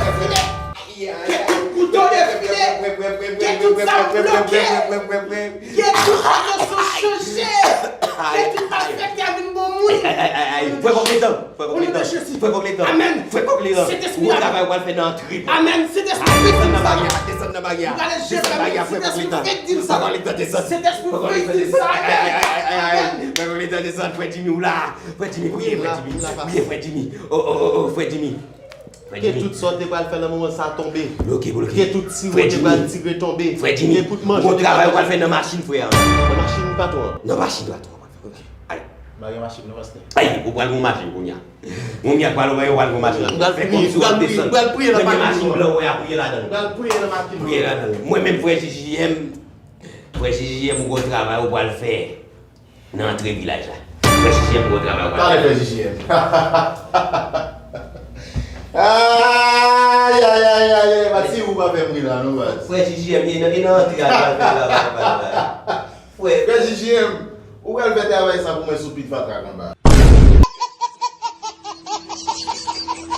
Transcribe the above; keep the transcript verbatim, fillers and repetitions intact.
defile. Ke tout kouto defile. Ke tout zam bloke. Ke tout relasyon chanje. Ke tout malfektè vin bon moun. Frè Kòk Letan. Frè Kòk Letan. Frè Kòk Letan. Amèn. Frè Kòk Letan. Gwo travay w pral fè nan antre. Amèn. Sentespri fèk di m sa. Desann nan baryè a. Desann nan baryè a. Frè Kòk Letan. Frè Kòk Letan desann. Sentespri fèk di m sa. Frè Kòk Letan desann. Frè Jimmy ou la. Frè Jimmy, priye, frè Jimmy. Priye, frè Jimmy. Oh, oh, oh, oh, frè Jimmy. Frè Jimmy. Ke tout sa w te pral fè nan moman sa tonbe. Bloke, bloke. Ke tout tire w te pral tire tonbe. Frè Jimmy. Ke tout manje w te pral manje. Gwo travay w pral fè nan machin, frè. Nan machin patwon an. Nan machin patwon an. Ok. Ay. Bagay machin nan pastè. Ay, ou pral gon machin kounye a. Moun y ap pral wè yo pral gon machin. Fè kòmsi w ap desann. Premye machin blan ou wè a, priye ladan l. Pral priye nan machin. Priye ladan l. Mwen menm, frè J J M, Frè J J M, ou gon travay ou pral fè nan antre vilaj la. Frè J J M, ou gon travay ou pral fè. Pale, frè J J M. Ay, ay, ay, ay, ay, Mati, ou pa fè m ri la, non, baz. Frè J J M, e nan, e nan antre a, ou pral fè travay, ou pral fè. Frè. Frè J J M, ou pral fè travay sa pou mwen sou pit fatra anba.